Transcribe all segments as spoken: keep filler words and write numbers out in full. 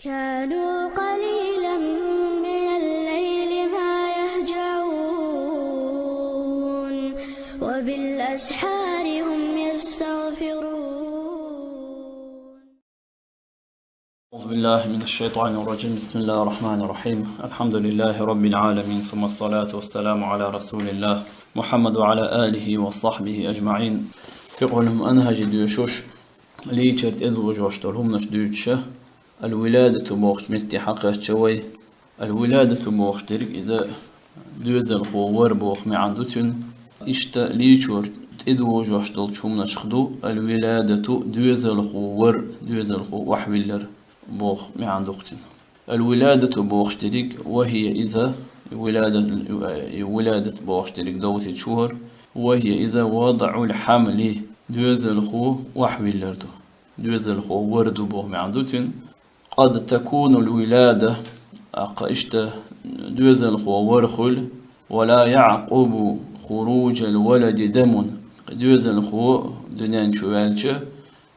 كانوا قليلا من الليل ما يهجعون، وبالأسحار هم يستغفرون. أعوذ بالله من الشيطان الرجيم. بسم الله الرحمن الرحيم. الحمد لله رب العالمين، ثم الصلاة والسلام على رسول الله محمد وعلى آله وصحبه أجمعين. فقه المنهج доьшуш, лийчар тӀедожош дола хӀуманаш дуьйцуш, аль-виладату бохучу метте хьакхаьчча вай. Аль-виладату бохуш дерг иза доьзалхо вар боху маьӀна ду цуьнан. Иштта лийчар тӀедожош долчу хӀуманашха ду аль-виладату, доьзалхо вар, доьзалхо охьавиллар боху маьӀна ду-кх цуьнан. Аль-виладату бохуш дерг, ва хия иза, виладат, виладат бохуш дерг довзийта хӀара, ва хия иза вадаӀуль хьамли, доьзалхо охьавиллар ду. Доьзалхо вар ду боху маьӀна ду цуьнан. Къад такунуль вилада, тӀаккха иштта доьзалхо вар хуьлу, ва ла яӀкъубу хуруджаль валади дамун, доьзалхо дуьнен чу ваьлча,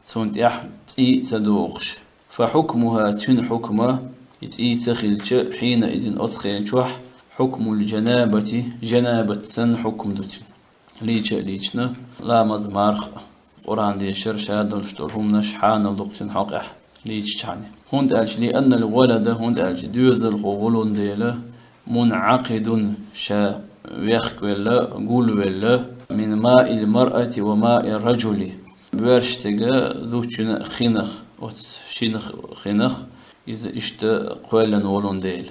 цунна тӀехь цӀий а ца догӀуш. Фа хьукмуха, цуьнан хьукма, и цӀий ца хилча, хьийна изин оцу хенан чохь, хьукмуль жанабати, жанабат санна хьукма ду цуьнан. Лийча а лийчина, ламаз, марха, Къуръан дешар, ша долуш долу хӀуманаш хьанал ду-кх цуьнан хьокъехь лийчичхьана. ХӀунда аьлча, лианналь валада, хӀунда аьлча доьзалхо волун дела, мунӀакъидун, ша вехкавелла, гулвелла, мин маиль маръати ва маир раджули, боьршациган, зудчун хинах, оцу шина хинах иза иштта кхоьллина волун дела.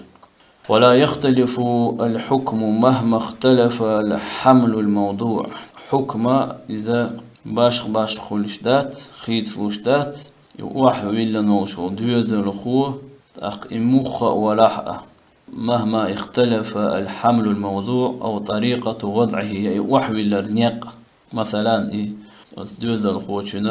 Ва ла яхталифу аль-хьукму махма ихталафа аль-хьамлуль мавдуӀ. Хьукма иза башха-башха хуьлуш дац, хийцалуш дац, и охьавиллина волуш волу доьзалхо, тӀаккха и муха а валахь а. Махма ихталафа аль-хьамлуль мавдуӀ ав тарикъату вадӀихи, я и охьавиллар некъ. Масалан, и оцу доьзалхочун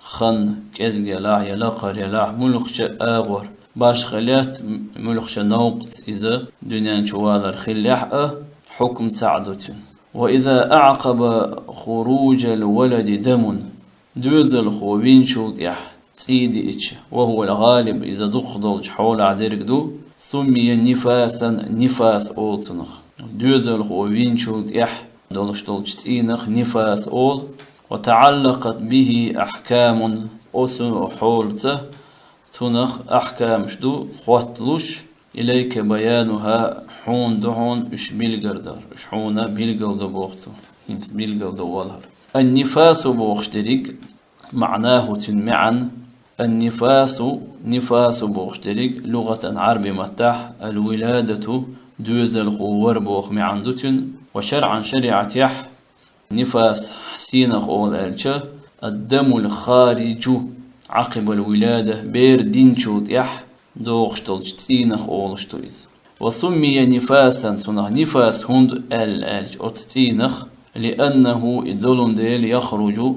хан кӀезиг елахь я лакхара елахь, муьлххачу агӀор башха хиллехь а, муьлххачу новкъаца иза дуьнен чу валар хиллехь а, хьукма цхьаъ ду цуьнан. Ва иза аӀкъаба хуруджаль валади дамун, доьзалхо винчул тӀехь цӀий диъча, ва хӀуваль гӀалиб, иза дукхах долчу хьолахь дерг ду, суммия нифасан, нифас олу цунах. Доьзалхо винчул тӀехь долуш долчу цӀийнах нифас олу, ва таӀаллакъат бихи ахькамун, оцу хьолаца цунах ахькамаш ду хӀотталуш, илайка баянуха, хьуна ду хьуна уьш билгар дар, уьш хьуна билгал ду боху цо, хӀинца билгал ду валар. Ан-нифасу бохуш дерриг, маӀнаху, цуьнан маьӀна, ан-нифасу, нифасу бохуш дерриг, лугӀатан, Ӏарби маттахь, аль-виладату, доьзалхо вар боху маьӀна ду цуьнан, ва шаръан, шариӀатехь, нифас сенах олу аьлча, ад-дамуль хариджу Ӏакъибаль вилада, бер динчул тӀехь догӀуш долчу цӀийнах олуш ду иза. Ва суммия нифасан, цунах нифас хӀунда аьлла аьлча оцу цӀийнах, лианнаху, и долун дела, яхруджу,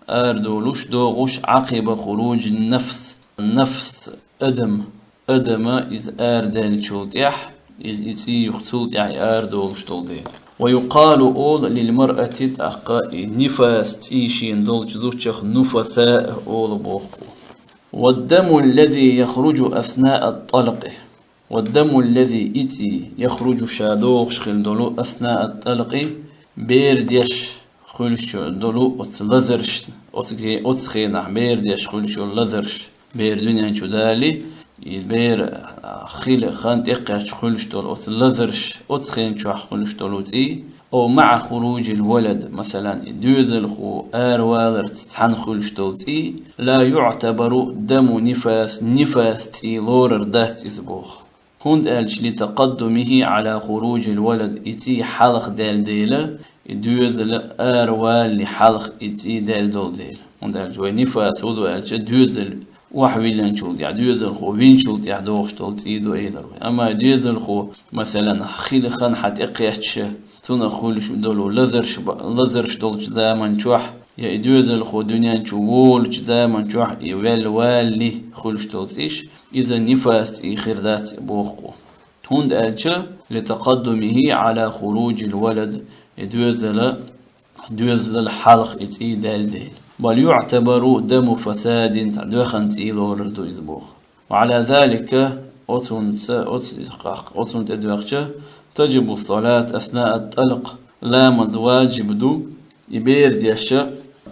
арадолуш, догӀуш, Ӏакъиба хуруджин нафс, нафс, адам, адама иза арадаьллачул тӀехь, иза и цӀий юха цул тӀехь и арадолуш долу дела. Ва юкъалу, олу, лиль маръати, тӀаккха и нифас цӀий шена долчу зудчех нуфаса олу боху. Ва даму ллази яхруджу аснаъа тӀалкъи. Ва даму ллази, и цӀий, яхруджу, ша догӀуш хилла долу, аснаъа тӀалкъи, бер деш хуьлуш долу оцу лазаршна, оцу ге-, оцу хенахь бер деш хуьлуш йолу лазарш, бер дуьнен чу дали, и бер, а, хила хан тӀекхаьчча хуьлуш долу оцу лазарш, оцу хен чохь хуьлуш долу цӀий, ав маӀа хуруджил валад, масалан, и доьзалхо араваларца цхьаьна хуьлуш долу цӀий, ла юътабару даму нифас, нифас цӀий лорар дац иза боху. ХӀунда аьлча ли такъаддумихи Ӏала хуруджил валад, и цӀий хьалха даьлла дела, и доьзал аравалале хьалха и цӀий даьлла долу дела. ХӀунда аьлча вай нифас хӀун ду аьлча, доьзал охьавиллинчул тӀехь, доьзалхо винчул тӀехь догӀуш долу цӀий ду элира вай. Амма и доьзалхо, масалан, хила хан хьан тӀекхаьчча, цунах хуьлуш долу лазарш ба-, лазарш долчу заман чохь, я и доьзалхо дуьнен чу волучу заман чохь и велла валале хуьлуш долу цӀийш, иза нифас цӀий хир дац боху. ХӀунда аьлча, литакъаддумихи Ӏала хуруджил валад, и доьзала, доьзалал хьалха и цӀий даьлла дела. Бал юътабару даму фасадин, цхьа доьхан цӀий лорар ду иза боху. وعلى ذلك, оцунца, оц-, оцунна тӀедоьгӀча, تجب الصلاة أثناء الطلق, ламаз ваджиб ду, и бер деш,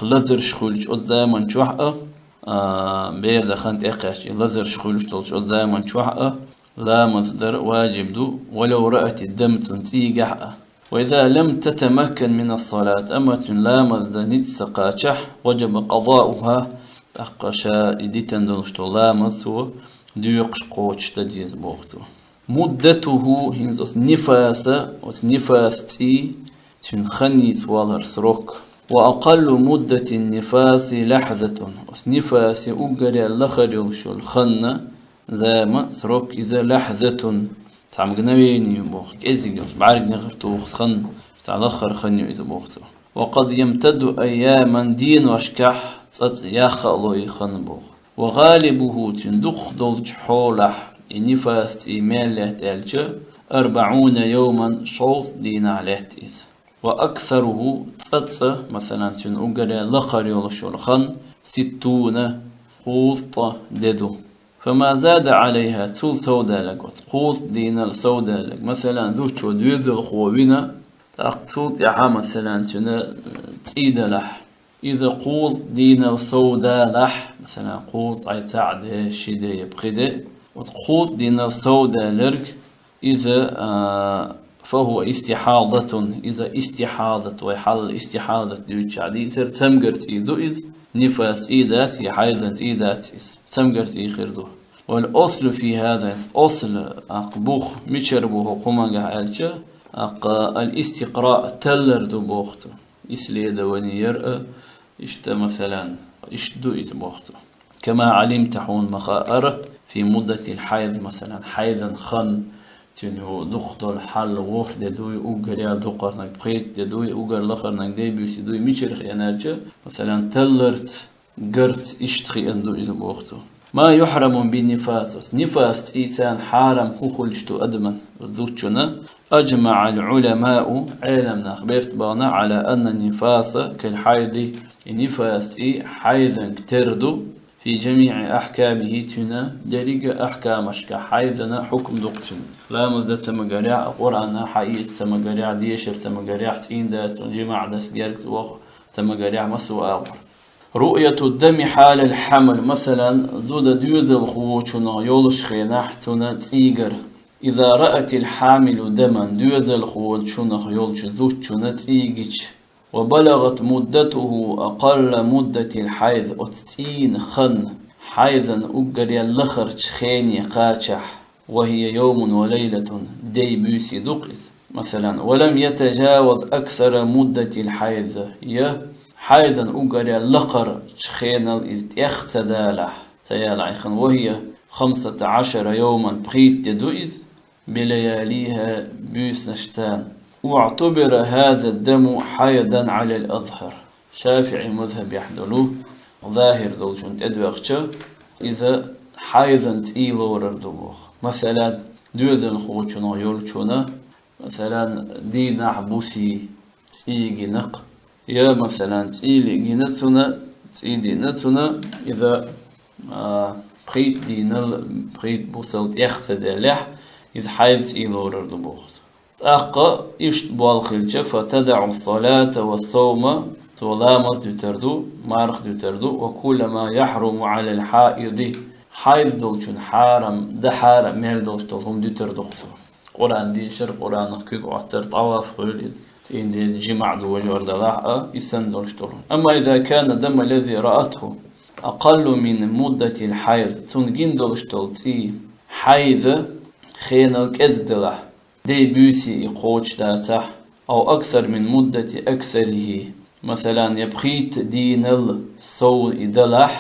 лазарш хуьлучу оцу заман чохь а, а, бер дан хан тӀекхаьчча, и лазарш хуьлуш долчу оцу заман чохь а, ламаз дар ваджиб ду, ولو رأت الدم, цунна цӀийгахь а. وإذا لم تتمكن من الصلاة, амма цуьнан ламаз дан ницкъ ца кхачахь, وجب قضاؤها, тӀаккха ша и дитина долуш долу ламаз цо доькхуш кхочуш дан деза боху цо. مدته, хӀинца оцу нифаса, оцу нифас цӀий, цуьнан хан йийца валар срок. وأقل مدة النفاس لحظة, оцу нифаса уггаре лахара йолуш йолу хан, зама, срок, иза لحظة, цхьа мгновение ю боху, кӀезиг йолуш, бӀаьрган негӀар туху хан, цхьа лахара хан ю иза боху цо. وقد يمتد أياما, деношкахь цӀа-цӀа яха а ло и хан боху. وغالبه, цуьнан дукхах долчу хьолахь, и нифас цӀий мел летта аьлча, أربعون يوما, шовзткъа дийнахь летта иза. وأكثره, цӀа-цӀа, масалан, цуьнан уггаре лакхара йолуш йолу хан, ستون, кхузткъа де ду. فما زاد عليها, цул совдалаг оцу кхузткъа дийнал совдалаг. Масалан, зудчо доьзалхо вина, тӀаккха цул тӀаьхьа, масалан, цуьнан, э, цӀий далахь. Иза кхузткъа дийнал совдалахь, масалан, кхузткъа цхьаъ де, ши де я пхи де. Оцу кхузткъа дийнал совдаларг, иза, а, فهو استحاضة, иза истихьадат, вай хьалла истихьадат дуьйцуш дийцар, цамгар цӀий ду иза, нифас цӀий дац, я хьайзан цӀий дац иза, цамгар цӀий хир ду. والأصل في هذا, оцу, аккха бух, мичара бу хӀокху хӀумангахь аьлча, аккха الاستقراء, таллар ду боху цо. Исследование яр а, иштта, масалан, иштта ду иза боху цо. كما علمت, хьуна ма-хаъара, في مدة الحيض, масалан, хьайзан хан, цуьнан дукхах долу хьал ворхӀ де дуй, уггар ял дукхарнаг пхийтта де дуй, уггар лахарнаг дей буьйси дуй, мичара хиъна аьлча, масалан, талларца, гарца иштта хиъна ду иза боху цо. ما يحرم بالنفاس, нифас цӀийца хьарам хӀун хуьлуш ду адаман, зудчунна, أجمع العلماء, Ӏелам нах берт бахана, على أن النفاس كالحيض, и нифас цӀий хьайзанга тера ду, في جميع أحكامه, цуьнан деррига ахкамашка, хьайзана хьукм ду-кх цуьнан. Ламаз дан ца магарехь, Къуръан хьаэца ца магарехь, дешар ца магарехь, цӀийнда цунна, жимаӀ дас герга ца ваха ца магарехь, массо а агӀор. رؤية الدم حال الحمل, масалан, зуда доьзалхочунах йолуш хенахь цуьнан цӀийгар. إذا رأت الحامل دما, доьзалхочунах йолчу зудчунна цӀий гича. وبلغت مدته أقل مدة الحيض, оцу цӀийнан хан хьайзан уггаре лахарчу хене кхачахь, وهي يوم وليلة, дей буьйси ду-кх иза. Масалан, ولم يتجاوز أكثر مدة الحيض, я хьайзан уггаре лакхарчу хенал иза тӀех ца далахь, ца ялахь и хан, وهي خمسة عشر يوما, пхийтта де ду иза, بلياليها, буьйсанашца. واعتبر هذا الدم حيضا على الأظهر. ШафиӀи мазхӀабехь долу, захӀир долчунна тӀедоьгӀча, иза хьайзан цӀий лорар ду боху. Масалан, доьзалхочунах йолчунна, масалан, дийнахь, буьйси цӀий гина-кх. Я, масалан, цӀий гина цунна, цӀий дина цунна, иза, а, пхийтта дийнал, пхийтта бусал тӀех ца деллехь, иза хьайзан цӀий лорар ду боху. ТӀаккха иштта болх хилча, فتدع الصلاة والصوم, цо ламаз дуьтур ду, марха дуьтур ду, وكل ما يحرم على الحائض, хьайз долчун хьарам, дан хьарам мел долуш долу хӀума дуьтур ду-кх цо. Къуръан дешар, Къуръанах куьг Ӏоттар, тӀаваф хуьлу иза, цӀийнда жимаӀ дожор далахь а, и санна долуш долу. أما إذا كان الدم الذي رأته أقل من مدة الحيض, цунна гина долуш долу цӀий хьайзан хенал кӀезиг далахь, дей буьйси и кхочуш дацахь, أو أكثر من مدة أكثره, масалан, я пхийтта дийнал сов и далахь,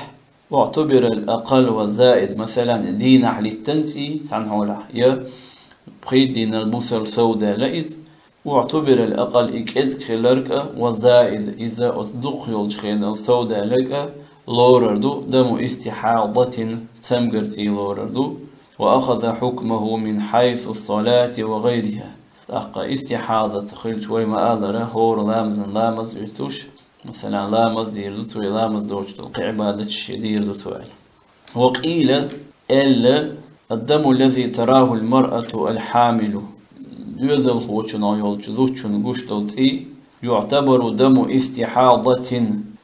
واعتبر الأقل والزائد, масалан, дийнахь литтина цӀий цхьана хьолахь, я пхийтта дийнал бусал сов даьлла иза, واعتبر الأقل, и кӀезиг хилларг а, والزائد, иза оцу дукхах йолчу хенал сов даьлларг а, лорар ду, دم استحاضة, цамгар цӀий лорар ду, وأخذ حكمه من حيض الصلاة وغيرها. ТӀаккха истихьадат хилча, вай ма-аллара, хӀора ламазан ламаз оьцуш, масалан, ламаз дийр ду цо, я ламаз доцуш долу кхин Ӏибадаташ дийр ду цо аьлла. وقيل, Аьлла, الدم الذي تراه المرأة الحامل, доьзалхочунах йолчу зудчун гуш долу цӀий, يعتبر دم استحاضة,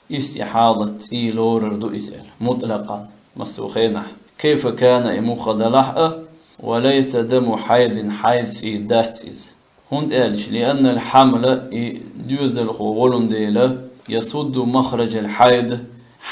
истихьадат цӀий лорар ду иза аьлла, мутлакъан, массо хенахь. كيف كان, и муха далахь а, وليس دم حيض, хьайз цӀий дац иза. ХӀунда аьлча, لأن الحمل, и доьзалхо волун дела, يسد مخرج الحيض,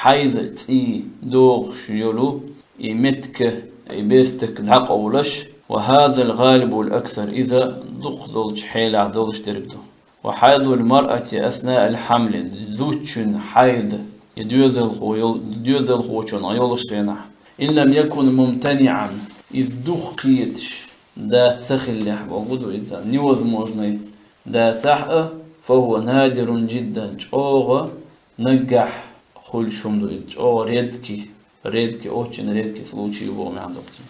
хьайз цӀий дохуш йолу и меттиг, и бертиг дӀакъовлуш, وهذا الغالب الأكثر, иза дукхах долчу хьелехь долуш дерг ду. وحيض المرأة أثناء الحمل, зудчун хьайз, и доьзалхо йол-, доьзалхочунах йолуш хенахь, إن لم يكن ممتنعا, иза дукха кхеташ, дац ца хиллехь боху ду иза, невозможный дацахь а, فهو نادر جدا, чӀогӀа наггахь хуьлуш хӀума ду иза, чӀогӀа редкий, редкий, очень редкий случай боху маьӀна долчу.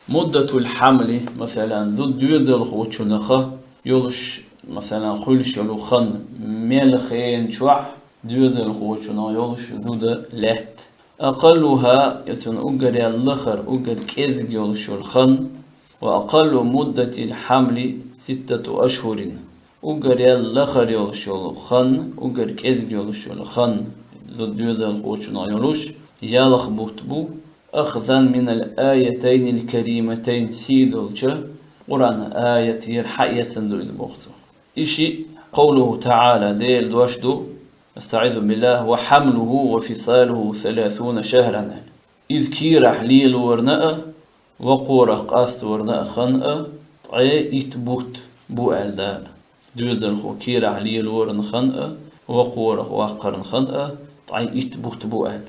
مدة الحمل, масалан, зуда доьзалхочунах йолуш, масалан, хуьлуш йолу хан мел хенан чохь доьзалхочунах йолуш зуда лаьтта. أقلها, я цуьнан уггаре лахара, уггар кӀезиг йолуш йолу хан, وأقل مدة الحمل ستة أشهر. Уггаре лахара йолуш йолу хан, уггар кӀезиг йолуш йолу хан, зуда доьзалхочунах йолуш, ялх бутт бу, أخذا من الآيتين الكريمتين, сий долчу Къуръан аятера хьаэцна ду иза боху цо. И шиъ, قوله تعالى, Делан дош ду, أستعيذ بالله, وحمله وفصاله ثلاثون شهرا. Иза кийрахь лелорна а, вакхорах къасторна а хан а ткъе итт бутт бу аьлла Дала. Доьзалхо кийрахь лелорна хан а, вакхорах ваккхарна хан а ткъе итт бутт бу аьлла.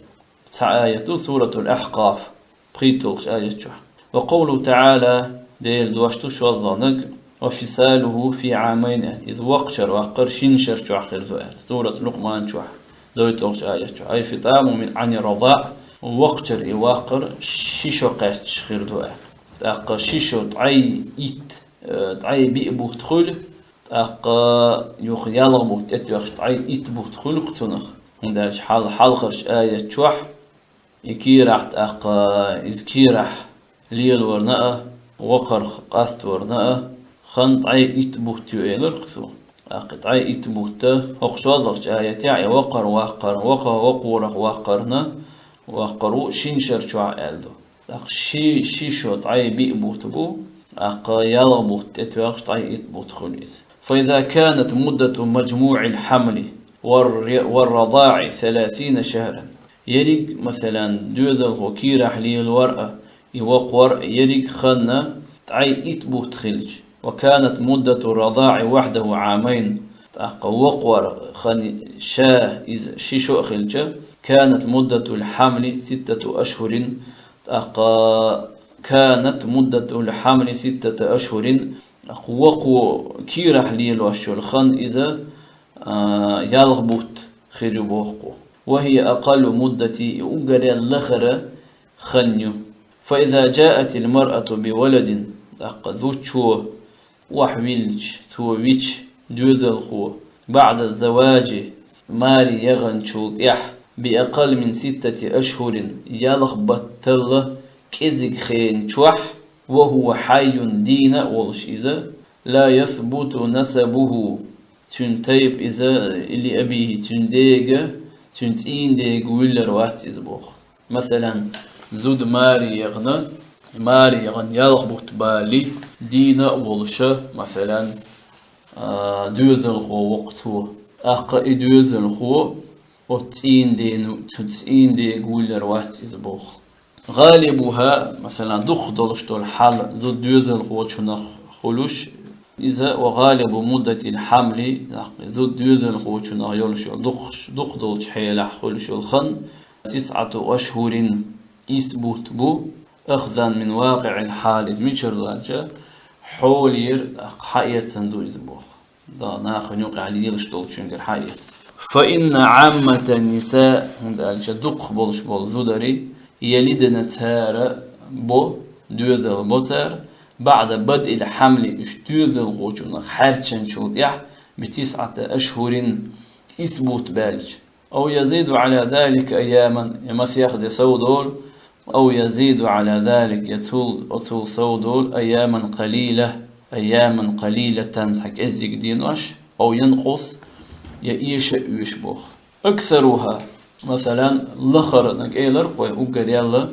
Цхьа аят ду, Суратул Ахькъаф, пхийтталгӀачу аят чохь. وقوله تعالى, Делан дош ду шолгӀаниг, وفصاله في عامين аьлла. Иза воккхачара ваккхар шина шар чохь хир ду аьлла. Сурат Лукъман чохь, дойталгӀачу аят чохь. أي فطام من عن الرضاع, воккхачара и ваккхар ши шо кхаьчча хир ду аьлла. ТӀаккха ши шо ткъе итт, э, ткъе биъ бутт хуьлу, тӀаккха юха ялх бутт тӀетоьхча ткъе итт бутт хуьлу-кх цунах. ХӀунда аьлча хьал-, хьалхарчу аят чохь, и кийрахь тӀаккха, иза кийрахь лелорна а, вакхарх къасторна а, хан ткъе итт бутт ю элира-кх цо. ТӀаккха ткъе итт бутт, хӀокху шолгӀачу аятехь и вакхар ваккхар-, вакха-, вакхорах ваккхарна, ваккхар ву шина шар чохь аьлла ду. ТӀаккха ши, ши шо ткъе биъ бутт бу, тӀаккха ялх бутт тӀетоьхча ткъе итт бутт хуьлу иза. فإذا كانت مدة مجموع الحمل والر-، والرضاع ثلاثين شهرا. Ерриг, масалан, доьзалхо кийрахь лелор а, и вакхор а, ерриг хан ткъе итт бутт хилча. وكانت مدة الرضاع وحده عامين. ТӀаккха вакхор хан ша иза ши шо а хилча, كانت مدة الحمل ستة أشهر. ТӀаккха كانت مدة الحمل ستة أشهر. ТӀаккха вакхо кийрахь лелош йолу хан иза, а, ялх бутт хир ю боху-кх. وهي أقل مدة, и уггаре лахара хан ю. فإذا جاءت المرأة بولد, тӀаккха зудчо охьавиллича, цо вича, доьзалхо, بعد الزواج, маре яханчул тӀаьхьа, بأقل من ستة أشهر, ялх батталла кӀезиг хенан чохь, وهو حي, дийна а волуш иза, لا يثبت نسبه, цуьнан тайпа иза, لأبيه, цуьнан дега, цуьнан цӀийнан дега вуьллар вац иза боху. Масалан, зуда маре яхана, маре яхана ялх бутт балале, дийна а волуша, масалан, а, доьзалхо воккху цо. ТӀаккха и доьзалхо оцу цӀийнан дена, цу цӀийнан дега вуьллар вац иза боху. غالبها, масалан, дукхах долуш долу хьал зуда доьзалхочунах хуьлуш, иза, وغالب مدة الحمل, зуда доьзалхочунах йолуш йолу дукхаш-, дукхах долчу хьелехь хуьлуш йолу хан, تسعة أشهر, исс бутт бу, أخذا من واقع الحال, иза мичара ду аьлча, хьолера хьаэцна ду иза боху. Да, нахана юкъахь лелаш долчуьнгара хьаэца. فإن عامة النساء, хӀунда аьлча дукхах болуш болу зударий, يلدن, цара бо, доьзал бо цара, بعد بدء الحمل, уьш доьзалхочунах хьаьрчинчул тӀаьхьа, بتسعة أشهر, исс бутт баьлча. أو يزيد على ذلك أياما, я масех де сов долу, أو يزيد على ذلك, я цул, оцул сов долу, أياما قليلة, أياما قليلة, цхьа кӀеззиг денош, أو ينقص, я эша а оьшу боху. أكثرها, масалан, лахара, наг элар кхой, уггар яьлла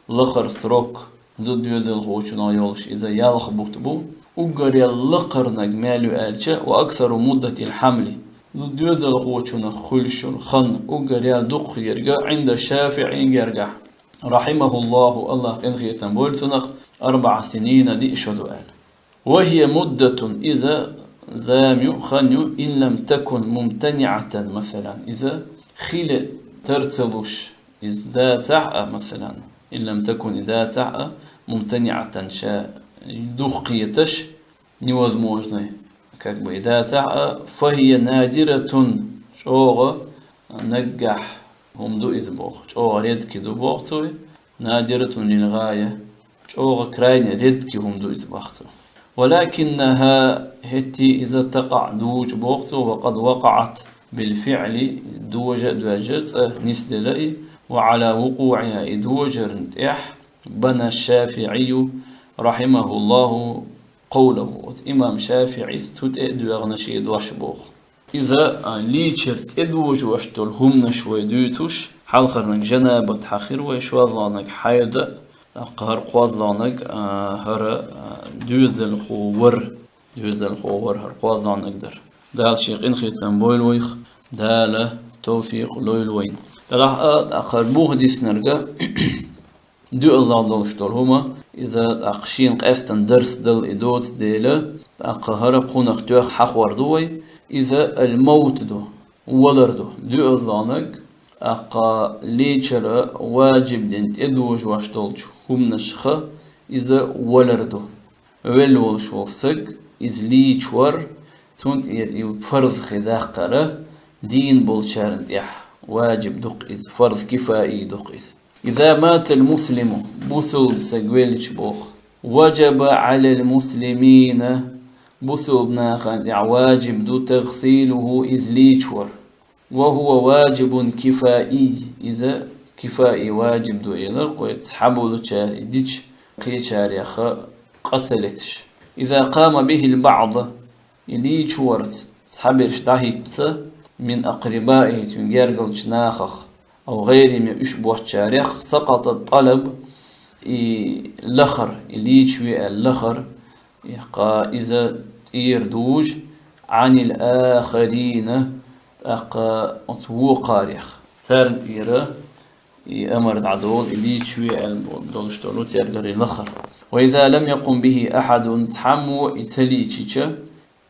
лахара срок, зуда доьзалхочунах йолуш иза ялх бутт бу, уггар яьлла лакхара наг мел ю аьлча, وأكثر مدة الحمل, зуда доьзалхочунах хуьлуш йолу хан уггар яьлла дукха ерг عند الشافعي гергахь, رحمه الله, Аллах къинхетам бойла цунах, أربع سنين, диъ шо ду аьлла. وهي مدة, иза зама ю, хан ю, إن لم تكن ممتنعة, масалан, иза хила тар ца луш, иза дацахь а, масалан, إن لم تكن, и дацахь а, ممتنعة, ша духкхеташ, невозможной, как бы, и дацахь а, فهي نادرة, чӀогӀа наггахь хӀума ду иза боху, чӀогӀа редкий ду боху цо, نادرة للغاية, чӀогӀа крайне редкий хӀума ду иза боху цо. ولكنها, хӀетте иза, تقع, дужу боху цо, وقد وقعت بالفعل, дожа а доьжна, цӀа нисделла и, وعلى وقوعها, и дожарна тӀехь, بنى الشافعي رحمه الله قوله, оцу имам ШафиӀис цу тӀе а доьгӀна шен дош боху. Иза, а, лийчар тӀедожош долу хӀуманаш вай дуьйцуш, хьалхарниг жанабат хьахир вай, шозлагӀниг хьайда, тӀаккха хӀара кхозлагӀниг, а, хӀара, а, доьзалхо вар, доьзалхо вар хӀара кхозлагӀниг дара. Дала шен къинхетам бойла вайх, Дала тавфикъ лойла вайна. Делахь а, тӀаккха хӀара муха диснарг а, доьаллал долуш долу хӀума, иза тӀаккха шена къаьстина дарс дала и доцу дела, тӀаккха хӀара кхунах тоьхна хьахор ду вай, иза аль-мавт ду, валар ду. Доьаллалнарг, тӀаккха лийчара ваджиб дина тӀедожош долчу хӀуманашха иза валар ду. Велла волуш волу саг, иза лийчор, цунна тӀера и фарз хи даккхара, дийна болчарна тӀехь ваджиб ду-кх иза, фарз кифаи ду-кх иза. Иза матал муслиму, бусулба саг веллича боху, ваджаба алал муслимина, бусулба нахана тӀехь ваджиб ду тагъсилуху, иза лийчор. Ва хува ваджибун кифаий, иза кифаий ваджиб ду элар, кхойтта цхьаболчара и дича кхечареха къа ца леташ. Иза къама бихил баъд, и лийчор цхьаберш дӀахӀитта, мин акърибаихи, цуьнан гергарчу нахах, ав гӀайрихим, я уьш боцчарех, сакъата тӀалаб, и лахар, и лийчаве аьлла лахар, Иккха иза тӀера дужу, Ӏанил ахарина, тӀаккха оцу вукхарех. Царна тӀера и амар дӀадолу, и лийчаве аьлла долуш долу цергара и лахар. Ва иза лам якъум бихи ахьадун, цхьаммо и ца лийчича,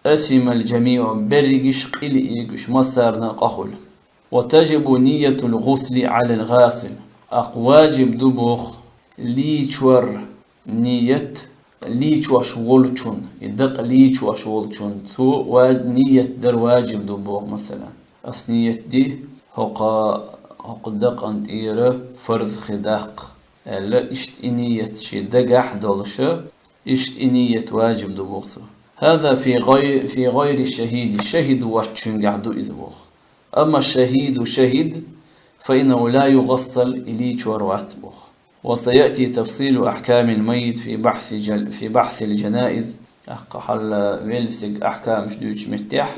асимал джамиъу, берригаш къилииг уьш массарна къахула. Ва таджибу ниятул гӀусли Ӏалал гӀасил. Аккха ваджиб ду боху лийчор ният лийчош волчун, и дакъа лийчош волчун, цо ва-, ният дар ваджиб ду боху, масала. Ас ният ди, хӀокху, хӀокху дакъан тӀера фарз хи даккха, аьлла, иштта и ният шен дагахь долуша, иштта и ният ваджиб ду боху цо. Хаза фи гъай-, фи гъайри шахиди, шахид воцчуьнгахь ду иза боху. Амма шахиду шахид, фа иннаху ла югъассал, и лийчор вац боху. Ва саяти тафсилу ахкамил маййит фи бахси джал-, фи бахсил джанаиз. Аккха хьалла веллисиг ахкамаш дуьйцучу меттехь,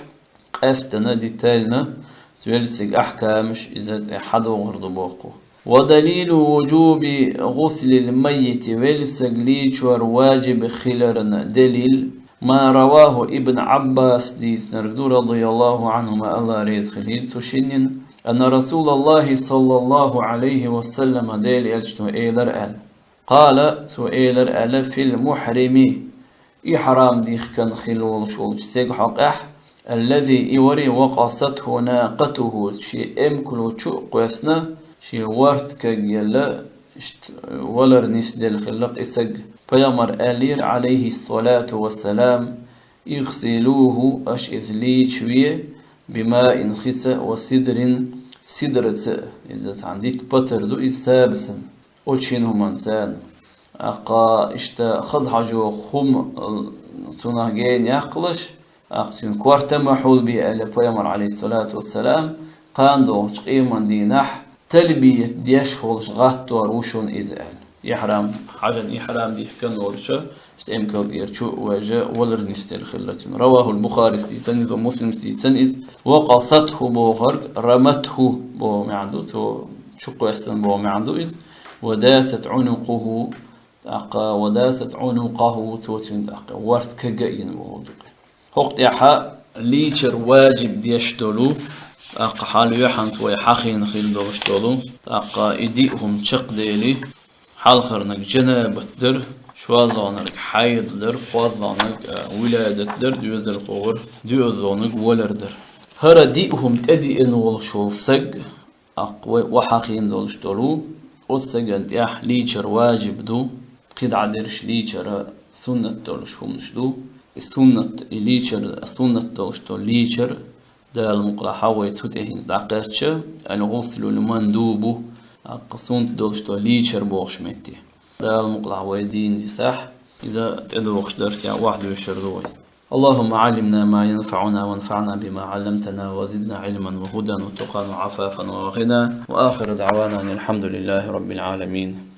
къаьстина, детально, веллисиг ахкамаш иза тӀе хьадогӀур ду боху. Ва далилу вуджуби гӀуслил маййити, веллисиг лийчор ваджиб хиларна делил, ма раваху Ибн Ӏаббас дийцинарг ду, радияллаху Ӏанхума, Алла реза хилийла цу шиннин, анна Расулаллахи саллаллаху Ӏалайхи ва саллама, Делан Элчано элар аьлла. Къала, цо элар аьлла, фил мухьрими, ихьрам дихкан хилла волуш волчу цега хьокъехь, аллази, и вари, вакъасатху накъатуху, шен эмкало чу а кхоьссина, шен ворта кагъелла, иштта валар нисделла хилла-кх и саг. Пайхамар аьллера, Ӏалайхиссалату вассалам, игъсилуху, аша иза лийчаве, бимаин, хица, ва сидрин, сидраца, иза цхьана дитта патар ду иза сабасан. Оцу шина хӀуманца. Аккха иштта хаза хьожо хӀума, э, цунах гена яккхалаш, аккха цуьнан корта ма хьулбе аьлла пайхамар, Ӏалайхиссалату вассалам, кхана догӀучу къеман дийнахь талбият деш волуш гӀаттор ву шуна иза аьлла. Ихьрам, хьажан ихьрам дихкан волча, тӀемкал тӀера чу а ваьжа, валар нисделла хилла цуьнан. Равахул Бухарис дийцина иза, ва Муслимс дийцина иза. Ва къасатху бохург, раматху боху маьӀна ду, цо чукхоьссина боху маьӀна ду иза. Ва дасат Ӏунукъуху, тӀаккха ва дасат Ӏунукъаху, цо цуьнан тӀаккха ворта кага а йина боху дукъе. ХӀокху тӀехьа лийчар важиб деш долу, тӀаккха хьал юьхьанца вай хьахийна хила долуш долу, тӀаккха и диъ хӀума чекхдели, хьалхарниг жанабат дара, шоллагӀниг хьайд дара, кхозлагӀниг, а, виладат дара, доьзалхо вара, доьаззалгӀниг валар дара. ХӀара диъ хӀума тӀедиъна волуш волу саг, тӀаккха вай охьахийна долуш долу, оцу сагана тӀехь лийчар важиб ду, кхидӀа дерш лийчара суннат долуш хӀуманаш ду. И суннат, и лийчар, суннат долуш долу лийчар, Дала мукъалахь вай цу тӀе хӀинца дӀакхаьчча, аль-гӀуслул мандубу, тӀаккха суннат долуш долу лийчар бохуш метте. Дала мукъалахь вай дийна дисахь, иза тӀедогӀуш дарсехь охьадоьшур ду вай. اللهم علمنا ما ينفعنا وانفعنا بما علمتنا وزدنا علما وهدى وتقى وعفافا وغنى. وآخر دعوانا أن الحمد لله رب العالمين.